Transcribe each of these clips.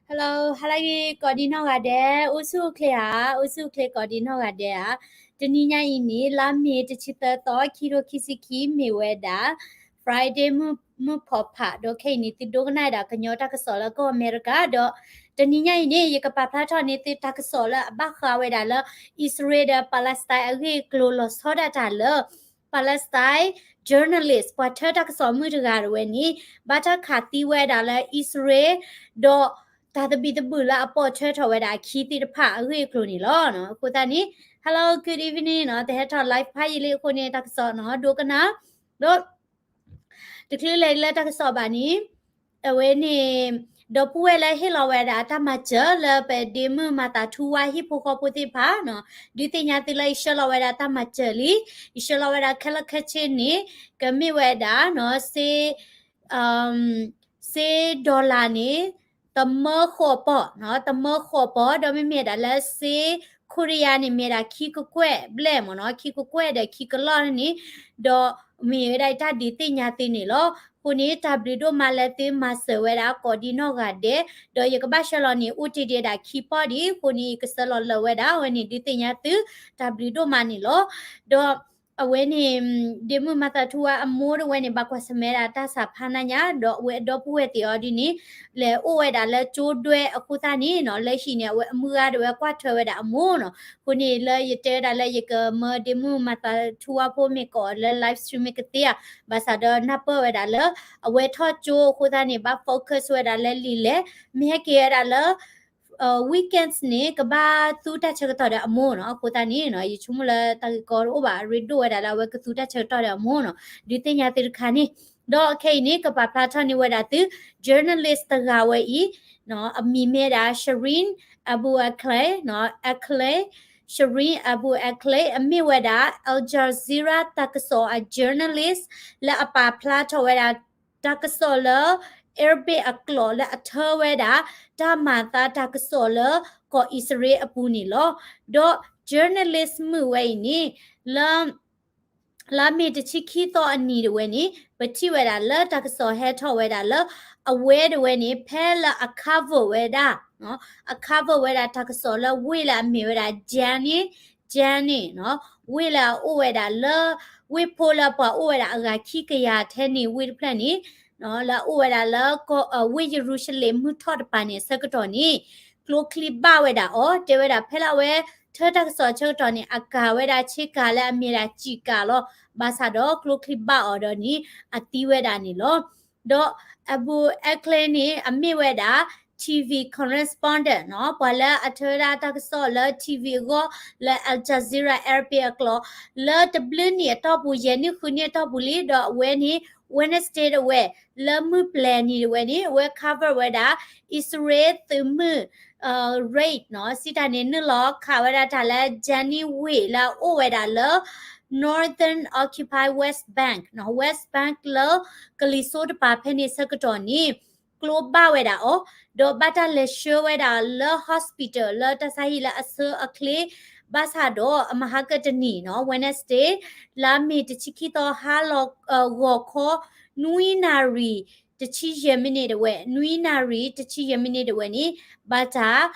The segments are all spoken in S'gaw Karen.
Hello, ဟါလၢဂ့ၤ ကိးဒံနီၢ်ဂၤဒဲး, အိၣ်ဆူၣ်အိၣ်ချ့ဧါ, အိၣ်ဆူၣ်အိၣ်ချ့ကိးဒံနီၢ်ဂၤဒဲးဧါ. တနံၤညါအံၤန့ၣ် လါမ့ၤတဆံသၢသီ ခံကထိခံဆံခံ မ့ၢ်ဝဲဒၣ် Friday မုၢ်ဖီဖး ဒီးခဲအံၤန့ၣ် သုဒိကနၣ်ဝဲဒၣ်ကညီတၢ်ကစီၣ်လၢကီၢ်အမဲရကၤ ဒီး တနံၤညါအံၤန့ၣ် ယကပာ်ဖျါထီၣ်န့ၢ်သုတၢ်ကစီၣ်လၢအဘၣ်ဃးဝဲဒၣ်လၢ အံၣ်စရ့လးဒီး Palestine အဂ့ၢ်အကျိၤ လီၤဆီဒၣ်တၢ်လၢ Palestine journalist ပှၤထၢတၢ်ကစီၣ်မုၣ်တဂၤတဝဲန့ၣ် ဘၣ်တၢ်ခးသံဝဲဒၣ်လၢအံၣ်စရ့လး ဒီးတၢ်သဘံၣ်သဘုၣ်လၢအပိာ်ထွဲထီၣ်ဝဲဒၣ်အခံသ့ၣ်တဖၣ်အဂ့ၢ်အကျိၤန့ၣ်လီၤ. အဃိသတးန့ၣ် Hello, good evening နီၤ, တဟဲထီၣ် live ဖးယံာ်လံအဃိန့ၣ် တၢ်ကစီၣ်နီၤ ဒိကနၣ် ဒီး တချုးလဲၤလၢတၢ်ကစီၣ်ဘၣ်န့ၣ် အဝဲန့ၣ် ဒီပုၢ်ဝဲၢ်လၢဟ့ၣ်လီၤဝဲဒၣ်တၢ်မၤစၢၤလၢပဒ့မုၣ်မၤသးထူဝါဟံၣ်ဖိဃီဖိသ့ၣ်တဖၣ်နီၤ, ဒုးသ့ၣ်ညါသုလၢယဆှၢလီၤဝဲဒၣ်တၢ်မၤစၢၤလံ, ယဆှၢလီၤဝဲဒၣ်ခဲလၢာ်ခဲဆ့န့ၣ် ကမ့ၢ်ဝဲဒၣ်နီၤ စ့ စ့ dollar န့ၣ် တမၢဃိးပီၢ်နီၤ, တမၢဃိးပီၢ် ဒီးမ့မ့ၢ်ဒၣ်လၢစ့ ခိရံယါန့ၣ် မ့ၢ်ဒၣ်ခံကကွဲၢ်ဘျဲၣ်မ့ၢ်နီၤ, ခံကကွဲၢ်ဒီးခံကလီၢ်န့ၣ်, ဒီးမ့ၢ်ဝဲဒၣ်ယတၢ်ဒုးသ့ၣ်ညါသုန့ၣ်လီၤ. အဃိန့ၣ် တၢ်ဘျုးဒိၣ်မးလၢသုမၤစၢၤဝဲဒၣ်ကိးဒံနီၢ်ဂၤဒဲး, ဒီးယကဘၣ်ဆှၢလီၤန့ၣ် အိၣ်တ့ၢ်ဒံးဒၣ်ခံပီၢ်ဒံး, အဃိန့ၣ် ယကဆှၢလီၤလၢာ်ဝဲဒၣ်, အဝဲန့ၣ်ဒုးသ့ၣ်ညါသု တၢ်ဘျုးဒိၣ်မးန့ၣ်လီၤ. ဒီး အဝဲန့ၣ် ဒ့မုၣ်မၤသးထူဝါအမိၢ်တဝဲန့ၣ် ဘၣ်ကွၢ်ဆၢၣ်မဲာ်ဒၣ်တၢ်စးဖးနးညါ, ဒီးအဝဲအဒီပုၢ်ဝဲၢ်သ့ၣ်အီၤဒ်န့ၣ် လဲၤအိၣ်ဝဲဒၣ်လၢကၠိဒွဲအဃိသတးန့ၣ်နီၤ, လၢဟံၣ်န့ၣ် အဝဲအမုၢ်ဂၤတဝဲကွၢ်ထွဲဝဲဒၣ်အမိၢ်နီၤ, အဃိန့ၣ်လၢယတဲဝဲဒၣ်လၢယကမၢဒ့မုၣ်မၤသးထူဝါဖိမ့ၢ်ကိးအီၤလၢ live stream မ့ၢ်ကသ့ဧါ, ဘၣ်ဆၣ်ဒီးနၢ်ပၢၢ်ဝဲဒၣ်လၢ အဝဲထီၣ်ကၠိအဃိသတးန့ၣ် ဘၣ် focus ဝဲဒၣ်လၢလံာ်လဲၢ်, မ့ၢ်ဟဲက့ၤဝဲဒၣ်လၢ weekends န့ၣ် ကဘၣ်သူတၢ်ဆၢကတီၢ်ဒီးအမိၢ်နီၤ, အဃိသတးန့ၣ် ယဆိကမိၣ်လၢတၢ်ဂ့ၢ်ကီတအိၣ်ဘၣ်, အရ့ဒိၣ်ဝဲဒၣ်လၢအဝဲကသူတၢ်ဆၢကတီၢ်ဒီးအမိၢ်နီၤ, ဒုးသ့ၣ်ညါသုတခါန့ၣ်, ဒီးခဲအံၤန့ၣ် ကပာ်ဖျါထီၣ်န့ၢ်ဝဲဒၣ်သု journalist တဂၤဝဲအံၤ အမံၤမ့ၢ်ဝဲဒၣ် Shireen Abu Akleh, Akleh, Shireen Abu Akleh အမ့ၢ်ဝဲဒၣ် Al Jazeera တၢ်ကစီၣ်အ journalist လၢအပာ်ဖျါထီၣ်ဝဲဒၣ် တၢ်ကစီၣ်လၢ Arabic အကျိာ်လၢအထၢဝဲဒၣ် တၢ်မၤသးတၢ်ကစီၣ်လၢကီၢ်အံၣ်စရ့လးအပူၤန့ၣ်လီၤ. ဒီး journalist မုၣ်ဝဲအံၤန့ၣ် လၢ လါမ့ၤတဆံခံသီအနံၤတဝဲန့ၣ် ပထံၣ်ဝဲဒၣ်လၢတၢ်ကစီၣ်ဟဲထီၣ်ဝဲဒၣ်လၢ အဝဲတဝဲန့ၣ် ဖဲလၢအ cover ဝဲဒၣ် အ cover ဝဲဒၣ်တၢ်ကစီၣ်လၢဝ့ၢ်လၢအမ့ၢ်ဝဲဒၣ် Jenin, Jenin နီၤ, ဝ့ၢ်လၢအအိၣ်ဝဲဒၣ်လၢ ဝ့ၢ်ဖိလၢပှၤအိၣ်ဝဲဒၣ်အဂၤခံကယၤထဲန့ၣ် ဝ့ၢ်တဖျၢၣ်န့ၣ် လၢအအိၣ်ဝဲဒၣ်လၢ ဝ့ၢ်ယရူၤၡလ့ၣ်မုၢ်ထီၣ်တပၤန့ၣ် အဆၢကတီၢ်န့ၣ် ကျိချံဘၣ်ဝဲဒၣ်အီၤ, တဲဝဲဒၣ်ဖဲလၢအဝဲထၢတၢ်ကစီၣ်အဆၢကတီၢ်န့ၣ် အကၤဝဲဒၣ်ဆ့ကၤလၢအမ့ၢ်ဒၣ်စံာ်ကၤလီၤ. ဘၣ်ဆၣ်ဒီးကျိချံဘၣ်အီၤဒီးန့ၣ် အသံဝဲဒၣ်န့ၣ်လီၤ. ဒီး Abu Akleh န့ၣ် အမ့ၢ်ဝဲဒၣ် TV correspondent နီၤ, ပှၤလၢအထၢဝဲဒၣ်တၢ်ကစီၣ်လၢ TV အဂီၢ် လၢ Al Jazeera Arabic အကျိာ် လၢတဘျုးနံၣ်အတီၢ်ပူၤ ယဲၢ်နံၣ်ဃုနံၣ်အတီၢ်ပူၤလံ, ဒီးအဝဲန့ၣ် Wednesday တဝဲ လၢမုၢ်ပျဲၤနံၤတဝဲန့ၣ် အဝဲ cover ဝဲဒၣ် အံၣ်စရ့လးသုးမုၢ် raid နီၤ, စံးတၢ်န့ၣ် နုာ်လီၤခးဝဲဒၣ်တၢ်လၢ Jenin ဝ့ၢ်လၢအအိၣ်ဝဲဒၣ်လၢ Northern Occupied West Bank နီၤ, West Bank လၢကလံၤစိးတပၤဖဲန့ၣ်ဆၢကတီၢ်န့ၣ် ကျိဘၣ်ဝဲဒၣ်အီၤ, ဒီးဘၣ်တၢ်လဲၤဆှၢဝဲဒၣ်လၢ hospital လၢတၢ်ဆါဟံၣ်လၢအဆၢအချ့, ဘၣ်ဆၣ်ဒီးအမဟါကတနံၤနီၤ Wednesday လါမ့ၤတဆံခံသီ ဟါလီၤ ဂီၤခီ နွံနၣ်ရံၣ် တဆံယဲၢ်မံးနံးတဝဲ, နွံနၣ်ရံၣ် တဆံယဲၢ်မံးနံးတဝဲန့ၣ် ဘၣ်တၢ်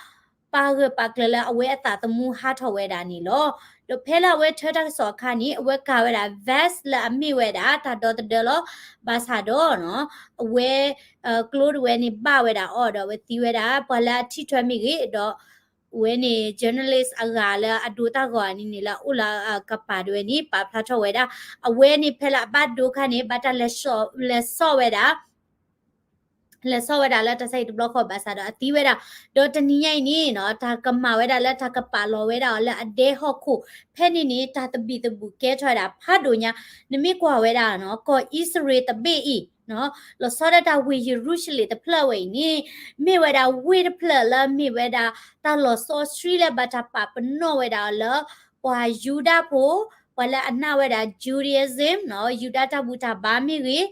ပာ်ဂၢၢ်ပာ်ကျၢၤလၢအဝဲအသးသမူဟးထီၣ်ဝဲဒၣ်န့ၣ်လီၤ. ဒီးဖဲလၢအဝဲထၢတၢ်ကစီၣ်အခါန့ၣ် အဝဲကၤဝဲဒၣ် vest လၢအမ့ၢ်ဝဲဒၣ်တၢ်ဒီသဒၢလီၤ. ဘၣ်ဆၣ်ဒီး အဝဲ ကျိတဝဲန့ၣ်ဘၣ်ဝဲဒၣ်အီၤ ဒီးအဝဲသံဝဲဒၣ် ပှၤလၢအထံၣ်ထွဲမ့ၢ်ဂ့ၤ ဒီး အဝဲန့ၣ် journalist အဂၤလၢအဒိတၢ်ဂီၤအန့ၣ်န့ၣ် လၢအအိၣ်လၢအကပၤတဝဲန့ၣ် ပာ်ဖျါထီၣ်ဝဲဒၣ် အဝဲန့ၣ်ဖဲလၢအဘၣ်ဒိခါန့ၣ် ဘၣ်တၢ်လဲၤစိာ်ဝဲဒၣ် လဲၤစိာ်ဝဲဒၣ်လၢတၢ်ဆါဟံၣ်တဘျီဃီ ဘၣ်ဆၣ်ဒီးအသံဝဲဒၣ်, ဒီးတနံၤညါအံၤန့ၣ်နီၤ တၢ်ကမၤဝဲဒၣ်လၢတၢ်ကပာ်လီၤဝဲဒၣ်အီၤလၢအဒဲဟီၣ်ခိၣ် ဖဲန့ၣ်န့ၣ် တၢ်သဘံၣ်သဘုၣ်ကဲထီၣ်ဝဲဒၣ်ဖးဒိၣ်ညါ, နမ့ၢ်ကွၢ်ဝဲဒၣ်နီၤ ကီၢ်အံၣ်စရ့လးတဘ့ၣ်အံၤ လီၤဆီဒၣ်တၢ်ဝ့ၢ်ယရူၤၡလ့ၣ်တဖျၢၣ်ဝဲအံၤန့ၣ် မ့ၢ်ဝဲဒၣ်ဝ့ၢ်တဖျၢၣ်လၢမ့ၢ်ဝဲဒၣ် တၢ်လီၤစီဆှံလၢဘၣ်တၢ်ပာ်ပနီၣ်ဝဲဒၣ်အီၤလၢ ပှၤယူဒၤဖိ ပှၤလၢအနာ်ဝဲဒၣ် Judaism နီၤ ယူဒၤတၢ်ဘူၣ်တၢ်ဘါမ့ၢ်ဂ့ၤ,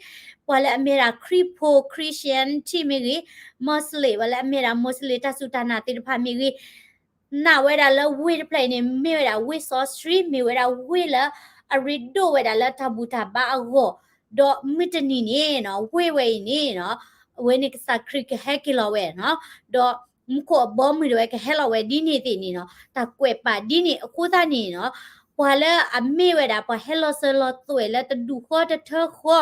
ပှၤလၢအမ့ၢ်ဒၣ်ခရံာ်ဖိ Christianity မ့ၢ်ဂ့ၤ, Muslim ပှၤလၢအမ့ၢ်ဒၣ် Muslim တၢ်စူၢ်တၢ်နာ်သ့ၣ်တဖၣ်မ့ၢ်ဂ့ၤ နာ်ဝဲဒၣ်လၢဝ့ၢ်တဖျၢၣ်အံၤန့ၣ် မ့ၢ်ဝဲဒၣ်ဝ့ၢ်စီဆှံ မ့ၢ်ဝဲဒၣ်ဝ့ၢ်လၢအရ့ဒိၣ်ဝဲဒၣ်လၢတၢ်ဘူၣ်တၢ်ဘါအဂီၢ်, ဒီးမုၢ်တနံၤန့ၣ်နီၤ ဝ့ၢ်ဝဲအံၤန့ၣ်နီၤ အဝဲန့ၣ်ကစၢ်ခရံာ်ကဟဲက့ၤလီၤဝဲနီၤ, ဒီးမူခိၣ်အဘီအမုၢ်ဒၣ်ဝဲကဟဲလီၤဝဲဒ်န့ၣ်သ့ၣ်န့ၣ်နီၤ, တၢ်ကွဲးပာ်ဒ်န့ၣ်အဃိသတးန့ၣ်နီၤ, ပှၤလၢအမ့ၢ်ဝဲဒၣ်ပှၤဟဲလီၤစၢၤလီၤသွဲၣ်လၢတဒူၣ်ဃီတထၢဃီ,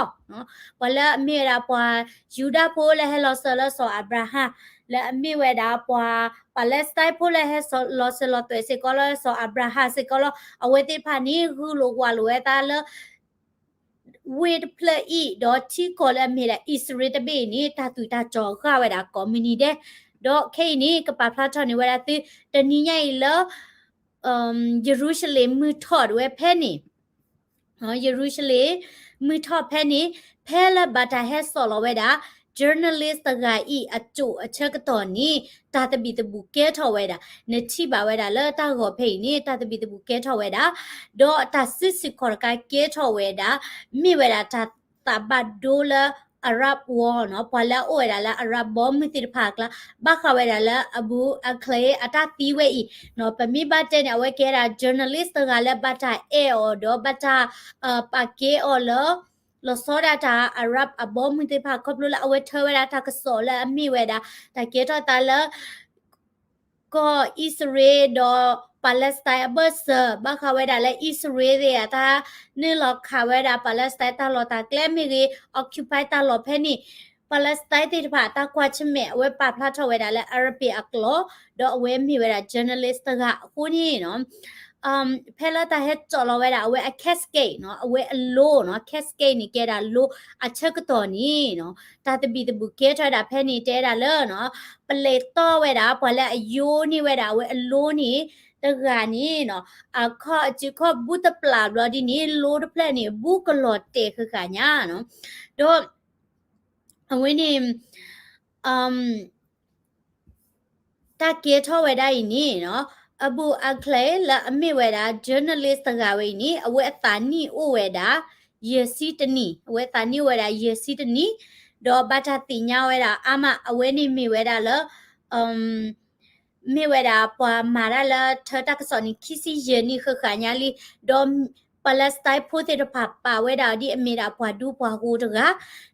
ပှၤလၢအမ့ၢ်ဝဲဒၣ်ပှၤယူဒၤဖိလၢဟဲလီၤစၢၤလၢစီၤအၤဘြၤဟၣ်, လၢအမ့ၢ်ဝဲဒၣ်ပှၤ Palestine ဖိလၢဟဲလီၤစၢၤလီၤသွဲၣ်စ့ၢ်ကီးလၢစီၤအၤဘြၤဟၣ်စ့ၢ်ကီးလီၤ, အဝဲသ့ၣ်တဖၣ်န့ၣ် ဂုာ်လိာ်ဝးလိာ်ဝဲသးလၢ ဝ့ၢ်တဖျၢၣ်အံၤ ဒီးထံကီၢ်လၢအမ့ၢ်ဒၣ်အံၣ်စရ့လးတဘ့ၣ်အံၤန့ၣ် တၢ်သူၣ်တၢ်စီၤဃာ်ဝဲဒၣ်ကိးမုၢ်နံၤဒဲး, ဒီးခဲအံၤန့ၣ် ကပာ်ဖျါထီၣ်န့ၢ်ဝဲဒၣ်သု တနံၤညါအံၤလၢ ယရူၤၡလ့ၣ်မုၢ်ထီၣ်ဒၣ်ဝဲဖဲန့ၣ်, ယရူၤၡလ့ၣ်မုၢ်ထီၣ်ဖဲန့ၣ်, ဖဲလၢဘၣ်တၢ်ဟဲစိာ်လီၤဝဲဒၣ် journalist တဂၤအံၤအစိၣ်အဆၢကတီၢ်န့ၣ် တၢ်သဘံၣ်သဘုၣ်ကဲထီၣ်ဝဲဒၣ်, နထံၣ်ဘၣ်ဝဲဒၣ်လၢတၢ်ဂီၤဖဲအံၤန့ၣ် တၢ်သဘံၣ်သဘုၣ်ကဲထီၣ်ဝဲဒၣ်, ဒီးတၢ်စုဆူၣ်ခီၣ်တကးကဲထီၣ်ဝဲဒၣ်, မ့ၢ်ဝဲဒၣ်တၢ်သးဘၣ်ဒိလၢ Arab World နီၤ, ပှၤလၢအအိၣ်ဝဲဒၣ်လၢ Arab ဘီမုၢ်သ့ၣ်တဖၣ်အကျါ, ဘၣ်ဃးဝဲဒၣ်လၢ Abu Akleh အတၢ်သံဝဲအံၤနီၤ, ပမ့ၢ်ဘၣ်တဲန့ၣ် အဝဲကဲဒၣ် journalist တဂၤလၢဘၣ်တၢ်အဲၣ်အီၤဒီးဘၣ်တၢ် ပာ်ကဲအီၤလၢ လီၤဆီဒၣ်တၢ် Arab အဘီမုၢ်သ့ၣ်တဖၣ် ခီဖျိလၢအဝဲထၢဝဲဒၣ်တၢ်ကစီၣ်လၢအမ့ၢ်ဝဲဒၣ် တၢ်ကဲထီၣ်သးလၢ ကီၢ်အံၣ်စရ့လးဒီး Palestine အဘၢၣ်စၢၤ, ဘၣ်ဃးဝဲဒၣ်လၢအံၣ်စရ့လးသ့ၣ်အတၢ်နုာ်လီၤခးဝဲဒၣ် Palestine တၢ်လီၢ်တၢ်ကျဲမ့ၢ်ဂ့ၤ, occupy တၢ်လီၢ်ဖဲန့ၣ်, Palestine သ့ၣ်တဖၣ်အတၢ်ကွၢ်ဆၢၣ်မဲာ် အဝဲပာ်ဖျါထီၣ်ဝဲဒၣ်လၢ Arabic အကျိာ်, ဒီးအဝဲမ့ၢ်ဝဲဒၣ် journalist တဂၤအဃိန့ၣ်နီၤ ဖဲလၢတၢ်ဟဲစိာ်လီၤဝဲဒၣ် အဝဲအ casket နီၤ, အဝဲအလိနီၤ, casket န့ၣ်ကဲဒၣ်လိအဆၢကတီၢ်န့ၣ်နီၤ, တၢ်သဘံၣ်သဘုၣ်ကဲထီၣ်ဝဲဒၣ်ဖဲန့ၣ် တဲဒၣ်လၢနီၤ, ပလဲၤတီဝဲဒၣ် ပှၤလၢအယိန့ၢ်ဝဲဒၣ်အဝဲအလိန့ၣ် တဂၤန့ၣ်နီၤ, အခီၣ်အစုခီၣ်ဘူးတပျၢ်ဘျီဒ်န့ၣ် လိတဖျၢၣ်န့ၣ် ဘူးကလီၤတဲာ်ဃၣ်ဃၣ်ညါနီၤ, ဒီး အဝဲန့ၣ် တၢ်ကဲထီၣ်ဝဲဒၣ်အံၤန့ၣ်နီၤ, Abu Akleh လၢအမ့ၢ်ဝဲဒၣ် journalist တဂၤဝဲအံၤန့ၣ် အဝဲအသးနံၣ်အိၣ်ဝဲဒၣ် ယဲၢ်ဆံတနံၣ်, အဝဲအသးနံၣ်အိၣ်ဝဲဒၣ် ယဲၢ်ဆံတနံၣ်, ဒီးဘၣ်တၢ်သ့ၣ်ညါဝဲဒၣ်အါမး အဝဲန့ၣ်မ့ၢ်ဝဲဒၣ်လၢ မ့ၢ်ဝဲဒၣ်ပှၤမၤတၢ်လၢထၢတၢ်ကစီၣ်န့ၣ် ခံဆံယဲၢ်နံၣ်ဃၣ်ဃၣ်ညါလံ, ဒီး Palestine ဖိသ့ၣ်တဖၣ်ပာ်ဝဲဒၣ်အီၤဒ်အမ့ၢ်ဒၣ်ပှၤဒူပှၤယိၤတဂၤ,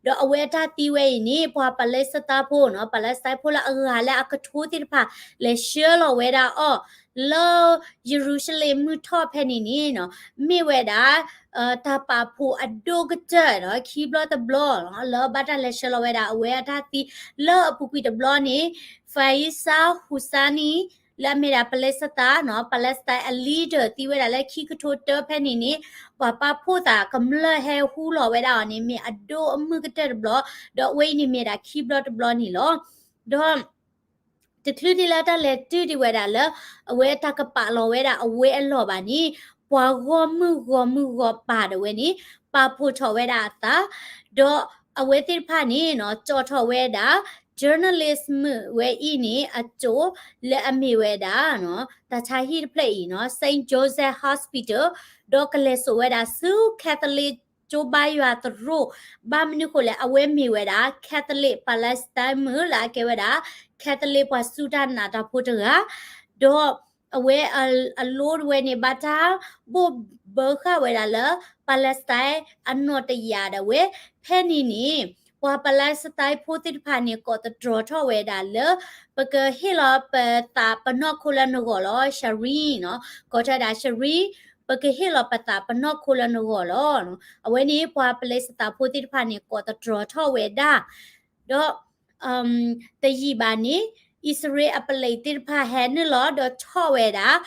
ဒီးအဝဲအတၢ်သံဝဲအံၤန့ၣ် ပှၤ Palestine ဖိနီၤ, Palestine ဖိလၢအဂၤလၢအကထိသ့ၣ်တဖၣ် လဲၤဆှၢလီၤဝဲဒၣ်အီၤ လၢယရူၤၡလ့ၣ်မုၢ်ထီၣ်ဖဲန့ၣ်န့ၣ်နီၤ, မ့ၢ်ဝဲဒၣ် တၢ်ပာ်ဖှိၣ်အဒိၣ်ကတၢၢ်ဒီး ခံဘျီတဘျီ လၢဘၣ်တၢ်လဲၤဆှၢလီၤဝဲဒၣ် အဝဲအတၢ်သံလၢအပူၤကွံာ်တဘျီန့ၣ် Faisal Husseini လၢအမ့ၢ်ဒၣ် Palestine နီၤ, Palestine အ leader သံဝဲဒၣ်လၢခံကထိတၢဖဲန့ၣ်န့ၣ် ပှၤပာ်ဖှိၣ်သးကမျၢၢ်ဟဲဟူလီၤဝဲဒၣ်အီၤန့ၣ် မ့ၢ်အဒိၣ်အမုၢ်ကတၢၢ်တဘျီ, ဒီးအဝဲအံၤန့ၣ်မ့ၢ်ဒၣ်ခံဘျီတဘျီန့ၣ်လီၤ. ဒီး တချုးဒ်လၢတၢ်လဲၤတုၤဒံးဝဲဒၣ်လၢ အဝဲတၢ်ကပာ်လီၤဝဲဒၣ်အဝဲအလီၢ်ဘၣ်န့ၣ် ပှၤဂီၢ်မုၢ်ဂီၢ်မုၢ်ဂီၢ်ပၤဒၣ်ဝဲန့ၣ် ပာ်ဖှိၣ်ထီၣ်ဝဲဒၣ်အသး, ဒီးအဝဲသ့ၣ်တဖၣ်န့ၣ်နီၤ ကၠီၣ်ထီၣ်ဝဲဒၣ် journalist မုၣ်ဝဲအံၤန့ၣ် အစိၣ်လၢအမ့ၢ်ဝဲဒၣ် တၢ်ဆါဟံၣ်တဖျၢၣ်အံၤနီၤ Saint Joseph Hospital ဒီးကလဲၤစိာ်ဝဲဒၣ်ဆူ Catholic ကၠိဘါယွၤသရိာ်, ဘၣ်မနုၤဃိလဲၣ် အဝဲမ့ၢ်ဝဲဒၣ် Catholic Palestine မုၣ်လၢအကဲဝဲဒၣ် Catholic ပှၤစူၢ်တၢ်နာ်တၢ်ဖိတဂၤ, ဒီးအဝဲအလိတဝဲန့ၣ် ဘၣ်တၢ်ဘိၣ်ဘၢဃာ်ဝဲဒၣ်လၢ Palestine အနီၢ်တယာ်ဒၣ်ဝဲ, ဖဲန့ၣ်န့ၣ် ပှၤ Palestine ဖိသ့ၣ်တဖၣ်န့ၣ် ကိးသတြီၤထီၣ်ဝဲဒၣ်လၢ ပကဟ့ၣ်လီၤပသးပနီၢ်ခိလၢနဂီၢ်လီၤ Shireen နီၤ, ကိးထီၣ်ဝဲဒၣ် Shireen ပကဟ့ၣ်လီၤပသးပနီၢ်ခိလၢနဂီၢ်လီၤ. အဝဲန့ၣ် ပှၤ Palestine ဖိသ့ၣ်တဖၣ်န့ၣ် ကိးသတြီၤထီၣ်ဝဲဒၣ်, ဒီး တယံာ်ဘၣ်န့ၣ် အံၣ်စရ့လးအပလံးသ့ၣ်တဖၣ်ဟဲနုာ်လီၤ ဒီးထီၣ်ဝဲဒၣ်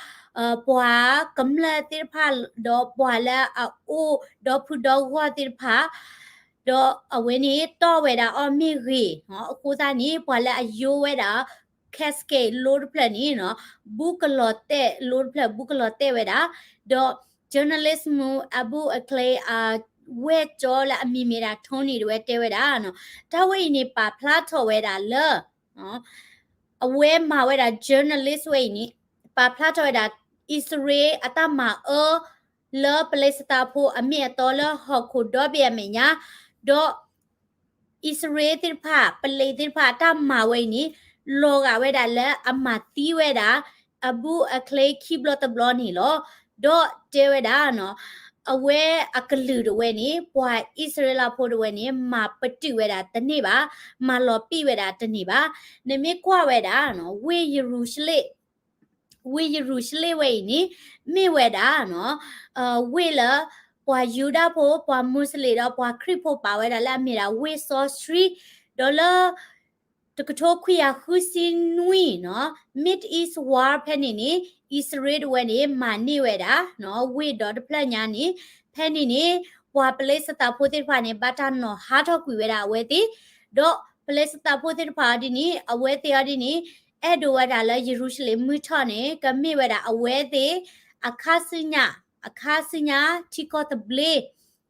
ပှၤကမျၢၢ်သ့ၣ်တဖၣ် ဒီးပှၤလၢအအိၣ်ဒီဖုဒီဂီၢ်သ့ၣ်တဖၣ် ဒီးအဝဲန့ၣ်တီၢ်ဝဲဒၣ်အီၤမ့ၢ်ဂ့ၤ, အဃိသတးန့ၣ် ပှၤလၢအယိဝဲဒၣ် casket လိတဖျၢၣ်န့ၣ်နီၤ ဘူးကလီၤတဲာ် လိတဖျၢၣ်ဘူးကလီၤတဲာ်ဝဲဒၣ်, ဒီး journalist မုၣ် Abu Akleh အဝဲၢ်ကၠီလၢအမံၤမ့ၢ်ဒၣ် Tony ဒၣ်ဝဲတဲဝဲဒၣ်နီၤ, တၢ်ဝဲအံၤန့ၣ် ပာ်ဖျါထီၣ်ဝဲဒၣ်လၢ အဝဲမၤဝဲဒၣ် journalist ဝဲအံၤန့ၣ် ပာ်ဖျါထီၣ်ဝဲဒၣ် အံၣ်စရ့လးအတၢ်မၤအၢ လၢ Palestine ဖိအမ့ၢ်အတီလၢဟီၣ်ခိၣ်ဒီဘ့ၣ်အမဲာ်ညါ, ဒီး အံၣ်စရ့လးသ့ၣ်တဖၣ် ပလံးသ့ၣ်တဖၣ် အတၢ်မၤဝဲအံၤန့ၣ် လီၤဂာ်ဝဲဒၣ်လၢအမၤသံဝဲဒၣ် Abu Akleh ခံဘျီတဘျီန့ၣ်လီၤ. ဒီးတဲဝဲဒၣ်နီၤ အဝဲအကလုာ်တဝဲန့ၣ် ပှၤအံၣ်စရ့လးဖိတဝဲန့ၣ် မၤပတုာ်ဝဲဒၣ်တန့ၢ်ဘၣ်, မၤလီၤပံာ်ဝဲဒၣ်တန့ၢ်ဘၣ်. နမ့ၢ်ကွၢ်ဝဲဒၣ် ဝ့ၢ်ယရူၤၡလ့ၣ် ဝ့ၢ်ယရူၤၡလ့ၣ်ဝဲအံၤန့ၣ် မ့ၢ်ဝဲဒၣ် ဝ့ၢ်လၢ ပှၤယူဒၤဖိ ပှၤမူစလ့ၣ်ဒီးပှၤခရံာ်ဖိပာ်ဝဲဒၣ်လၢအမ့ၢ်ဒၣ် ဝ့ၢ်စီဆှံ, ဒီးလၢ တကထိခွံကယၤဃုဆံနွံနီၤ Middle East War ဖဲန့ၣ်န့ၣ် အံၣ်စရ့လးတဝဲန့ၣ် မၤန့ၢ်ဝဲဒၣ် ဝ့ၢ်ဒီတဖျၢၣ်ညါန့ၣ်, ဖဲန့ၣ်န့ၣ် ပှၤပလ့းစသးဖိသ့ၣ်တဖၣ်န့ၣ် ဘၣ်တၢ်နီၤဟးထီၣ်ကွံာ်ဝဲဒၣ်အဝဲသ့ၣ်, ဒီးပလ့းစသးဖိသ့ၣ်တဖၣ်အီၤဒ်န့ၣ် အဝဲသ့ၣ်အီၤဒ်န့ၣ် အဲၣ်ဒိးဝဲဒၣ်လၢယရူၤၡလ့ၣ်မုၢ်ထီၣ်န့ၣ် ကမ့ၢ်ဝဲဒၣ်အဝဲသ့ၣ် အခါဆူညါ, အခါဆူညါထံကီၢ်သဘျ့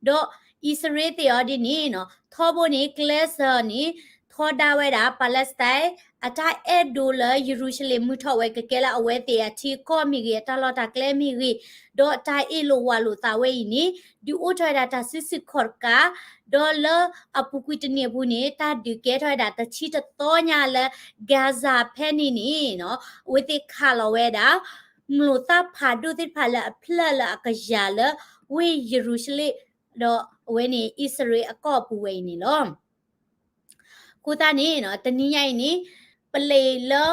ဒီးအံၣ်စရ့လးသ့ၣ်အီၤဒ်န့ၣ်နီၤ ထီဘိန့ၣ် ကျဲးစၢးန့ၣ် ထီဒါဝဲဒၣ် Palestine အတၢ်အဲၣ်ဒိးလၢယရူၤၡလ့ၣ်မုၢ်ထီၣ်ဝဲကကဲလၢအဝဲသ့ၣ်အထံအကီၢ်မ့ၢ်ဂ့ၤ အတၢ်လီၢ်တၢ်ကျဲမ့ၢ်ဂ့ၤ, ဒီးတၢ်အ့ၣ်လိာ်ဝးလိာ်သးဝဲအံၤန့ၣ် ဒုးအိၣ်ထီၣ်ဝဲဒၣ်တၢ်စုဆူၣ်ခီၣ်တကး, ဒီးလၢအပူၤကွံာ်တနံၤအပူၤန့ၣ် တၢ်ဒုးကဲထီၣ်ဝဲဒၣ်တဆံတသီညါလၢ Gaza ဖဲန့ၣ်န့ၣ်နီၤ အဝဲသ့ၣ်ခးလီၤဝဲဒၣ် မျိာ်သၣ်ဖးဒိၣ်သ့ၣ်တဖၣ်လၢအဖျၢၣ်လၢအကယၤလၢ ဝ့ၢ်ယရူၤၡလ့ၣ် ဒီးအဝဲန့ၣ် အံၣ်စရ့လးအကီၢ်အပူၤဝဲအံၤန့ၣ်လီၤ. အဃိသတးန့ၣ် တနံၤညါအံၤန့ၣ် ပလံးလၢ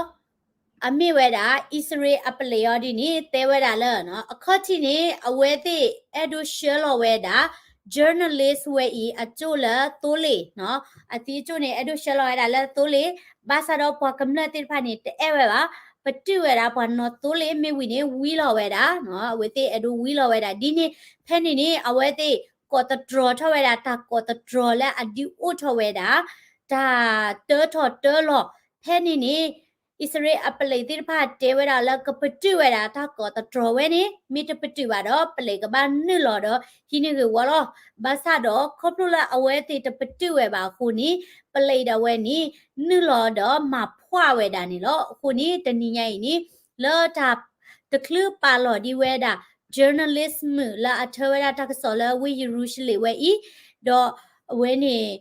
အမ့ၢ်ဝဲဒၣ် အံၣ်စရ့လးအပလံးအီၤဒ်န့ၣ် တဲဝဲဒၣ်လၢ အခီၣ်ထံးန့ၣ် အဝဲသ့ၣ်အဲၣ်ဒိးဆှၢလီၤဝဲဒၣ် journalist ဝဲအံၤအကၠိၣ်လၢသိလ့ၣ်, အသံအကၠိၣ်န့ၣ် အဲၣ်ဒိးဆှၢလီၤဝဲဒၣ်လၢသိလ့ၣ်, ဘၣ်ဆၣ်ဒီးပှၤကမျၢၢ်သ့ၣ်တဖၣ်န့ၣ် တအဲၣ်ဝဲဘၣ်, ပတုာ်ဝဲဒၣ်ပှၤနီၢ်သိလ့ၣ်မ့ၢ်ဝံၤန့ၣ် ဝံလီၤဝဲဒၣ်, အဝဲသ့ၣ်အဲၣ်ဒိးဝံလီၤဝဲဒၣ်ဒ်န့ၣ်, ဖဲန့ၣ်န့ၣ် အဝဲသ့ၣ်ကိးသတြီၤထီၣ်ဝဲဒၣ် တၢ်ကိးသတြီၤလၢအဒုးအိၣ်ထီၣ်ဝဲဒၣ် တၢ်တၢထီၣ်တၢလီၤ, ဖဲန့ၣ်န့ၣ် အံၣ်စရ့လးအပလံးသ့ၣ်တဖၣ်တဲဝဲဒၣ်လၢကပတုာ်ဝဲဒၣ်တၢ်ကိးသတြီၤဝဲန့ၣ်, မ့ၢ်တပတုာ်ဘၣ်ဒီး ပလံးကဘၣ်နုာ်လီၤဒီးဟံးန့ၢ်ဂ့ၢ်ဝီလီၤ. ဘၣ်ဆၣ်ဒီးခီဖျိလၢအဝဲသ့ၣ်တပတုာ်ဝဲဘၣ်အဃိန့ၣ်, ပလံးဒၣ်ဝဲန့ၣ် နုာ်လီၤဒီးမၤဖှီၣ်ဝဲဒၣ်န့ၣ်လီၤ. အဃိန့ၣ် တနံၤညါအံၤန့ၣ် လၢတၢ်တချုးပာ်လီၤဒံးဝဲဒၣ် journalist မုၣ်လၢအထၢဝဲဒၣ်တၢ်ကစီၣ်လၢဝ့ၢ်ယရူၤၡလ့ၣ်ဝဲအံၤ, ဒီးအဝဲန့ၣ်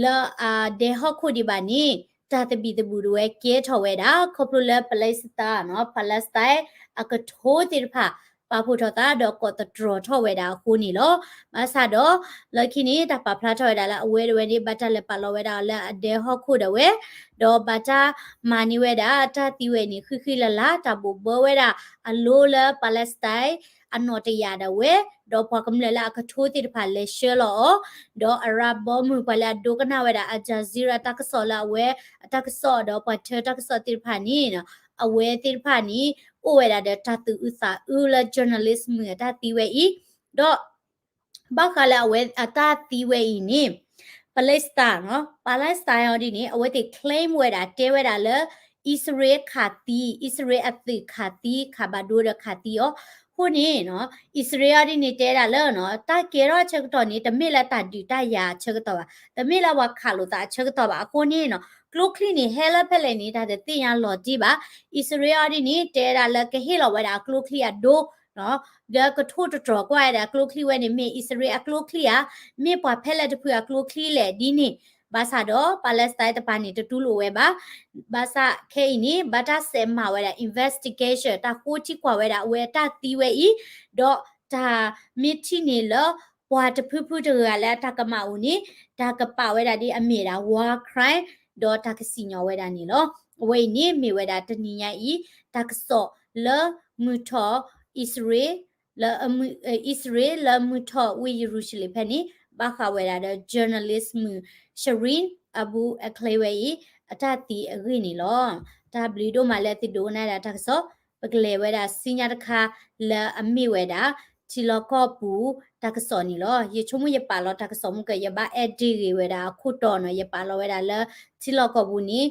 လၢအဒဲဟီၣ်ခိၣ်ဒံးဘၣ်န့ၣ် တၢ်သဘံၣ်သဘုၣ်ဒၣ်ဝဲကဲထီၣ်ဝဲဒၣ် ခီဖျိလၢ Palestine နီၤ Palestine အကထိသ့ၣ်တဖၣ် ပာ်ဖှိၣ်ထီၣ်သးဒီးကိးသတြီၤထီၣ်ဝဲဒၣ်အဃိန့ၣ်လီၤ. ဘၣ်ဆၣ်ဒီး လၢခံန့ၣ် တၢ်ပာ်ဖျါထီၣ်ဝဲဒၣ်လၢအဝဲတဝဲန့ၣ် ဘၣ်တၢ်လဲၤပာ်လီၤဝဲဒၣ်လၢအဒဲဟီၣ်ခိၣ်ဒၣ်ဝဲ, ဒီးဘၣ်တၢ်မၤန့ၢ်ဝဲဒၣ်တၢ်သံဝဲန့ၣ် ဃံဃံလၤလၤ တၢ်ဘိးဘၢဝဲဒၣ်အလိလၢ Palestine အနီၣ်တယာ်ဒၣ်ဝဲ, ဒီးပှၤကမျၢၢ်လၢအကထိသ့ၣ်တဖၣ်လဲၤဆှၢလီၤအီၤ, ဒီးအရၤဘီမုၢ် ပှၤလၢအဒိကနၣ်ဝဲဒၣ် Al Jazeera တၢ်ကစီၣ်လၢအဝဲအတၢ်ကစီၣ် ဒီးပှၤထၢတၢ်ကစီၣ်သ့ၣ်တဖၣ်န့ၣ် အဝဲသ့ၣ်တဖၣ်န့ၣ် အိၣ်ဝဲဒၣ်ဒီးတၢ်သူၣ်အုးသးအုးလၢ journalist မုၣ်အတၢ်သံဝဲအံၤ, ဒီး ဘၣ်ဃးလၢအဝဲအတၢ်သံဝဲအံၤန့ၣ် Palestine နီၤ Palestine အီၤဒ်န့ၣ် အဝဲသ့ၣ် claim ဝဲဒၣ် တဲဝဲဒၣ်လၢ အံၣ်စရ့လးခးသံ, အံၣ်စရ့လးအသုးခးသံ, ခးဘၣ်ဒိဒီးခးသံအီၤ, အဃိန့ၣ် အံၣ်စရ့လးအီၤဒ်န့ၣ် တဲဒၣ်လၢ တၢ်ကဲထီၣ်အဆၢကတီၢ်န့ၣ် တမ့ၢ်လၢတၢ်ဒုးတၢ်ယၤအဆၢကတီၢ်ဘၣ်, တမ့ၢ်လၢပှၤခးလိာ်သးအဆၢကတီၢ်ဘၣ်. အဃိန့ၣ် ကျိချံန့ၣ် ဟဲလၢဖဲလဲၣ်န့ၣ် တၢ်တသ့ၣ်ညါလီၤတံၢ်ဘၣ်. အံၣ်စရ့လးအီၤဒ်န့ၣ် တဲဒၣ်လၢကဟ့ၣ်လီၤဝဲဒၣ်အကျိချံအဒိ ဒီးကထိၣ်သတြီၤကွၢ်ဝဲဒၣ်အကျိချံဝဲန့ၣ် မ့ၢ်အံၣ်စရ့လးအကျိချံဧါ, မ့ၢ်ပှၤဖဲလဲၣ်တဖုအကျိချံလဲၣ်ဒ်န့ၣ်, ဘၣ်ဆၣ်ဒီး Palestine တပၤန့ၣ် တတူၢ်လိာ်ဝဲဘၣ်. ဘၣ်ဆၣ်ခဲအံၤန့ၣ် ဘၣ်တၢ်စဲးမၤဝဲဒၣ် investigation တၢ်ဃိထံကွၢ်ဝဲဒၣ်အဝဲအတၢ်သံဝဲအံၤ, ဒီးတၢ်မ့ၢ်ထံၣ်န့ၣ်လၢ ပှၤတဖုဖုတဂၤလၢအတၢ်ကမၣ်အိၣ်န့ၣ် တၢ်ကပာ်ဝဲဒၣ်ဒ်အမ့ၢ်ဒၣ် war crime ဒီးတၢ်ကစံၣ်ညီၣ်ဝဲဒၣ်န့ၣ်လီၤ. အဝဲအံၤန့ၣ်မ့ၢ်ဝဲဒၣ်တနံၤညါအံၤ တၢ်ကစီၣ်လၢမုၢ်ထီၣ်အံၣ်စရ့လး လၢအမုၢ် အံၣ်စရ့လးလၢမုၢ်ထီၣ်ဝ့ၢ်ယရူၤၡလ့ၣ်ဖဲန့ၣ် ဘၣ်ဃးဝဲဒၣ်ဒီး journalist မုၣ် Shireen Abu Akleh ဝဲအံၤ အတၢ်သံအဂ့ၢ်န့ၣ်လီၤ. တၢ်ဘျုးဒိၣ်မးလၢသုဒိကနၣ်ဒၣ်တၢ်ကစီၣ်, ပကလဲၤဝဲဒၣ်ဆူညါတခါလၢအမ့ၢ်ဝဲဒၣ် ထံလီၢ်ကီၢ်ပူၤတၢ်ကစီၣ်န့ၣ်လီၤ. ယဆိကမိၣ်ယပာ်လီၤတၢ်ကစီၣ်မုၢ်က ယဘၣ်အဲၣ်ဒ့ဂ့ၤဝဲဒၣ်အခိၣ်တီနီၤ, ယပာ်လီၤဝဲဒၣ်လၢထံလီၢ်ကီၢ်ပူၤန့ၣ်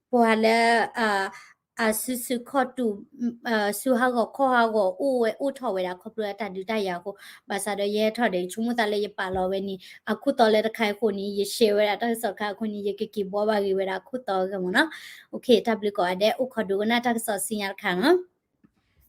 ပှၤလၢ အစုဆူၣ်ခီၣ်တူာ် ဆူဟးဂီၤခီၣ်ဟးဂီၤအိၣ်ဝဲအိၣ်ထီၣ်ဝဲဒၣ်ခီဖျိလၢတၢ်ဒုးတၢ်ယၤအဃိ, ဘၣ်ဆၣ်ဒီးယဟဲထီၣ်ဒီး ယဆိကမိၣ်သးလၢယပာ်လီၤဝဲန့ၣ် အခိၣ်တီလၢတခါအံၤအဃိန့ၣ် ယ share ဝဲဒၣ်တၢ်ကစီၣ်တခါအဃိန့ၣ် ယကက့ၤဘှီဘၣ်ဂ့ၤဝဲဒၣ်အခိၣ်တီအဂ့ၢ်မ့ၢ်နီၤ. တၢ်ဘျုးကိးဂၤဒဲး အိၣ်ခိးဒိကနၣ်တၢ်ကစီၣ်ဆူညါတခါနီၤ.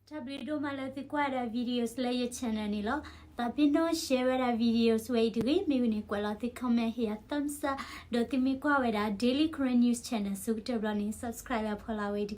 တၢ်ဘျုးဒိၣ်မးလၢသုကွၢ်ဝဲဒၣ် videos လၢယ channel န့ၣ်လီၤ. သးပ့ၤနီၣ် share ဝဲဒၣ် videos ဝဲအံၤတဂ့ၤ, မ့ၢ်ဝံၤန့ၣ် ကွဲးလီၤသု comment ဟ့ၣ်ယၤ thumbs up, ဒီးသုမ့ၢ်ကွၢ်ဝဲဒၣ် Daily Karen News Channel ဆၢကတီၢ်ဘျီန့ၣ် subscribe ဝဲဖီလာ်ဝဲအံၤတဂ့ၤ.